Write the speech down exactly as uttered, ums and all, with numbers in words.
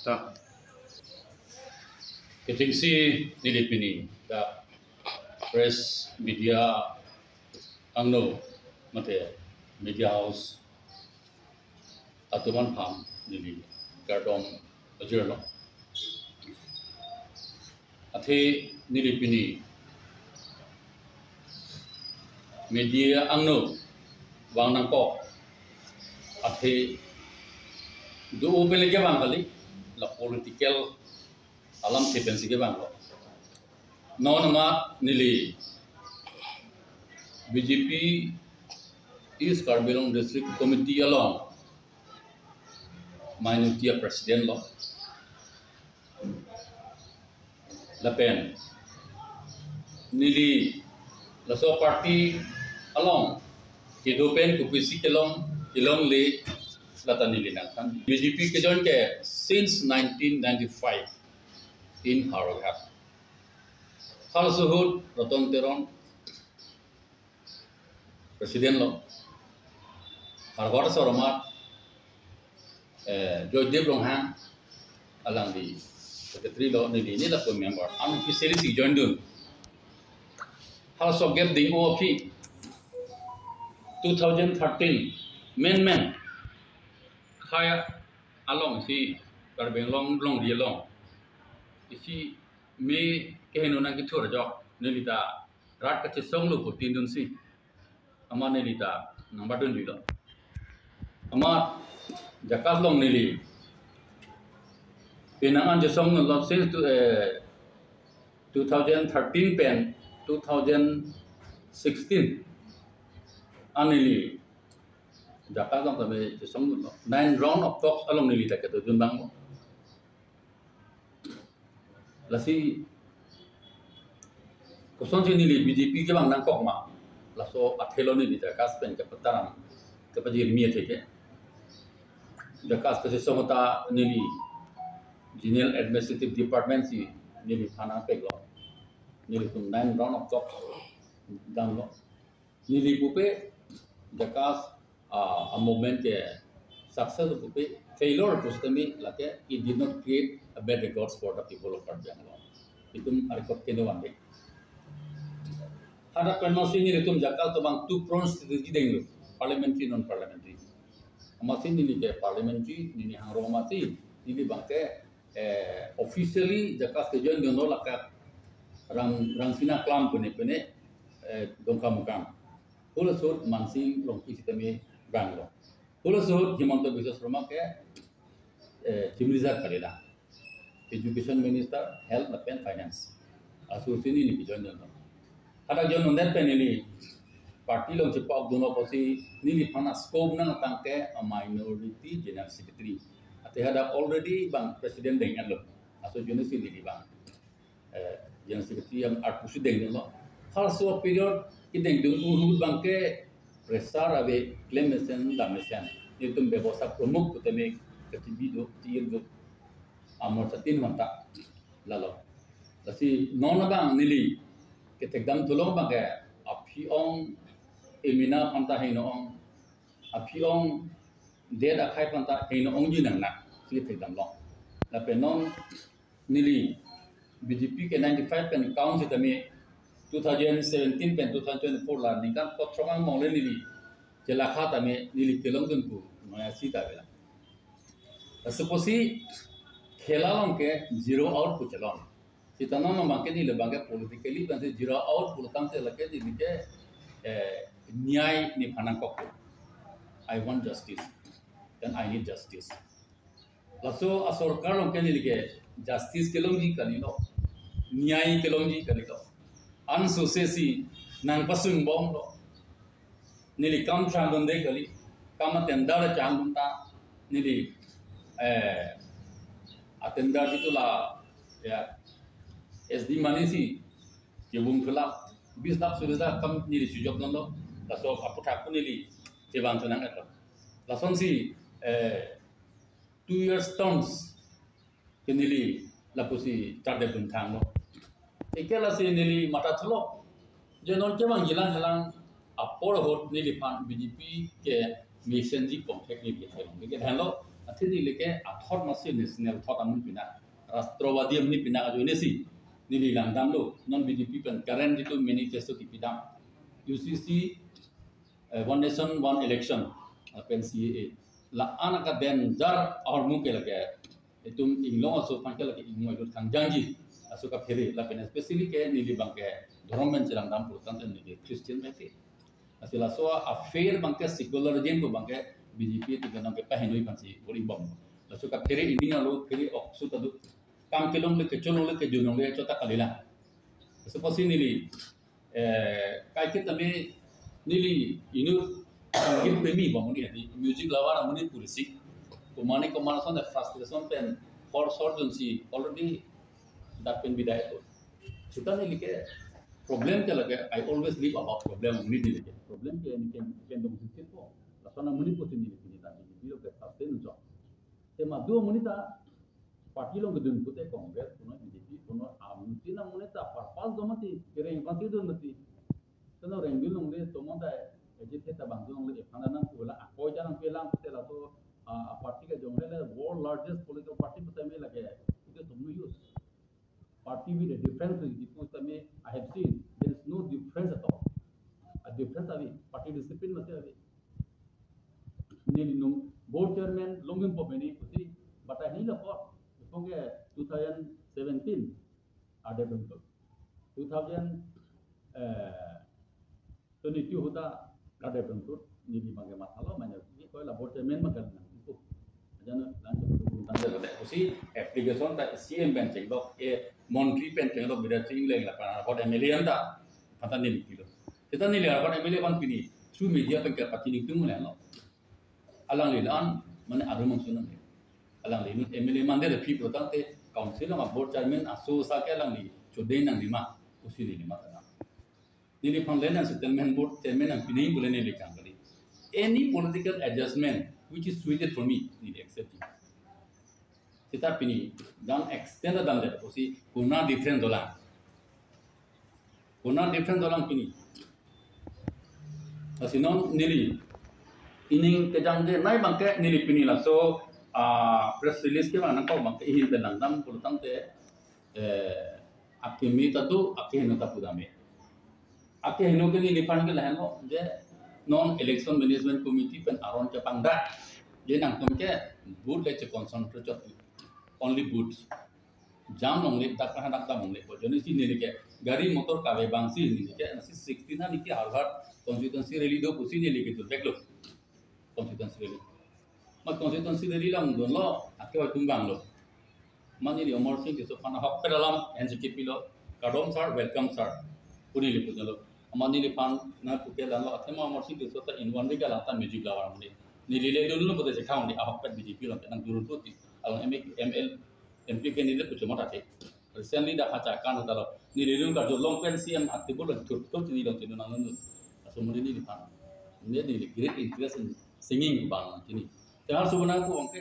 Ta. Kechengsi neli pini dak press media angno mate media house atum aphan neli kardom pajirlo. Athe neli pini media angno vang nangkok athe do-o pen le kevang kali, la political alamthe pensi kevanglo. Non amat neli B J P East Karbi Anglong District Committee along minority a president lo. Lapen neli laso party along kedo pen kopisi kelong, kelongle lata neli nangthan. B J P kejoin ke since nineteen ninety-five in Howraghat. Halaso ahut Ratan Teron president lo. Howraghat asor amat, eh, Joydev Ronghang alangli secretary lo, neli, neli lapu member. Unofficially si join dun. Halaso gap ding-o aphi two thousand thirteen men men khei along si Karbi Anglong longri along isi me keheno nangkethur ajok neli ta rat kachesonglo pu tin dunsi amat neli ta nangbat dunjuilo. Amat JACAS along neli penang an chesonglo since to, eh, two thousand thirteen pen two thousand sixteen an neli JACAS along tame chesonglo. Nine round of talks along neli ta kedo dun abang lo. Lasi kosonsi neli B J P kevang nangkok ma, laso athelo neli JACAS pen kepataram kepajirmi athe ke. JACAS kachesong ta neli General Administrative Department si neliphan nangpeklo. Nelitum nine round of talk damlo. Neli pupe JACAS, ah, a movement ke success pupe, failure pusitame lake it did not create a bad records for the people of Karbi Anglong. Itum a record keno vangde. Hadak pen masi nelitum JACAS atum abang two pronged strategy denglo, parliamentary, non parliamentary. Amatsi neli ke parliamentary, neli hangro amatsi neli abang ke, eh, officially JACAS kejoin dunlo lake Rang, Rangsina Klam pune pune, eh, Dongkamukam. Halaso ahut Mansing Longki sitame vanglo. Halaso ahut Himanta Biswa Sarma ke, eh, Chief Minister kalila. Education Minister, Health lapen Finance. Aso si neli kejoin dunlo. Hadak join dundet pen neli party along chepa-ok dunlo pusi neliphan a scope nangtang ke a minority General Secretary. Athe hadak already abang president deng-etlo. Aso join si neli abang, eh, General Secretary yang arpusi dengdunlo. Halaso period kedengdun ahut abang ke pressure ave, klemesen, dammesen. Nelitum bebosta pramukh putame kachibi do, chir do. Amor chatin manta lalo. Lasi non abang neli kethekdam thulong abang ke aphi-ong emena aphanta heno-ong, aphi-ong det akhei aphanta heno-ongji nang nang si kethekdamlong. Lapen non neli B J P ke ninety-five pen account sitame two thousand seventeen pen two thousand twenty-four la ningkan kothrok angbong le neli chelakha tame neli kelongdun pu noi asi ta avela. Laso pusi khela along ke zero out pu chelong. Sita non abang ke neli abang ke politically pensi zero out pu tangte lake neli ke, eh, nyai neliphan nangkok. I want justice. Then I need justice. Laso asorkar along ke neli ke justice kelongji kalilo, nyai kelongji kalilo. Ansose si nangpasungbomlo. Neli kam changdunde kali, kam a tender changdun ta, neli, eh, a tender itu la, ya, S D money si kevung thulak, bis lakh suri ta kam neli chojokdunlo, laso aphuthak pu neli chevan thu nang-etlo. Lasonsi, eh, two years terms ke neli lapusi chardep dun thanglo. Eke lasi neli matha thulo. Je non kevangji lang helang apor ahut neliphan B J P ke mesenji contact neli ke thelong. Ke thelong. Athe neli ke athot masi national thot amonit pinak, Rashtrabadi amonit pinak ajoine si neli langdamlo. Non B J P pen current itum manifesto kipidam, U C C, eh, One Nation One Election, lapen C A A. La-an aka danger ahormu ke lake itum inglong aso aphan ke lake ingmoi dot kangjangji aso kaphere, lapen especially ke neli abang ke dhorom pen chelangdam pulotangte neli ke Christian by faith. Lasi laso a-faith abang ke secularism pu abang ke B J P atum ke nang ke pahinoi aphansi bor-i bom. Laso kaphere ining alo phere ok su ta do. Kam kelongle, kecholongle, kejunongle chot ta kalilang. Laso apotsi neli, eh, kaiketa me neli inut sangeet premi bom amonit, hadi music lover amonit pusi, komatne komat ason frustration pen hor sor dunsi already dak pen bidai apo. Seta neli ke problem ke lake, I always live about problem amonit neli ke. Problem ke neli ke, ke dong sisi po. Lason amonit pusi neli ke neta B J P lo ke sustain unchok. Te madu amonit ta party along kedun pute Congress punon, B J P punon, amonit ta amonit ta purpose do mati, kereng aphansi dun mati. Keno rengdun longle, tomon ta agit ta bang longle, ephan nang pu la, akoi ja nangpelang pute laso, ah, party ke jongre le world largest political party pute me lake, pute tomno use. Party with a difference with the post, I mean, I have seen there is no difference at all. A difference ave, party discipline masi ave. Neli non board chairman longjin po beni pusi, but I need a court. Iphong ke two thousand seventeen, ada bentuk. Two thousand, eh, twenty-two ahut ta kada pengkut, neli abang ke mathalo manya, neli koi la board chairman abang ke nang ipu. Ajan lang ke pengkut tanggal le pusi application ta C M pen chenglok, eh, montri pen chenglok, bida ching leng lapen arpot M L A anta, pata neli pilo. Seta neli arpot M L A abang pini through media pen ke pachini tung le lo. Alangli la-an mane arum angsun nang. Alangli inut M L A mande le phi pulotangte council along board chairman aso sa ke alangli chodeng nangjima pusi neli matha nang. Neliphan le nang settlement board chairman nangpinang pule neli kang kali. Any political adjustment which is suited for me, neli accept. Seta pini dan extend dan le pusi konat different dolang. Konat different dolang pini. Lasi non neli ining kejang je nai abang ke neli pini laso, ah, press release ke bang nangkok abang ke ihin pen langdam pulotangte, eh, akimi ta do, akeheno ta pudam me. Akeheno ke neliphan ke lahenlo je non Election Management Committee pen aron kepangdak. Je nangtum ke booth le che concentrate chot, only booth. Jam longle, dak hadak dam longle. Bo ajoine si neli ke gari motor kave abang si neli ke, nasi sixteen na neli ke Howraghat constituency rally do pusi neli ke durdek lo. Constituency rally. Amat constituency rally along dunlo, ake atum vanglo. Amat neli Amarsing Tisso aphan ahokpet alam N C K P lo, "Kardom sir, welcome sir," pu neli pulo. Amat neliphan nang puke langlo, athema Amarsing Tisso ta in one week alang ta music lover amonit. Neli le dunlo pute chekhang di ahokpet B J P along nang durut puti. Along M A, M L, M P candidate pu chomot ate. Recently dak kacha kan ta lo. Neli dun karjulong pen C M ate bolo thut thut neli along chinu nang nunu. Laso amonit neliphan. Neli, neli great interest in singing abang chini. Te halaso abang nang pu abang ke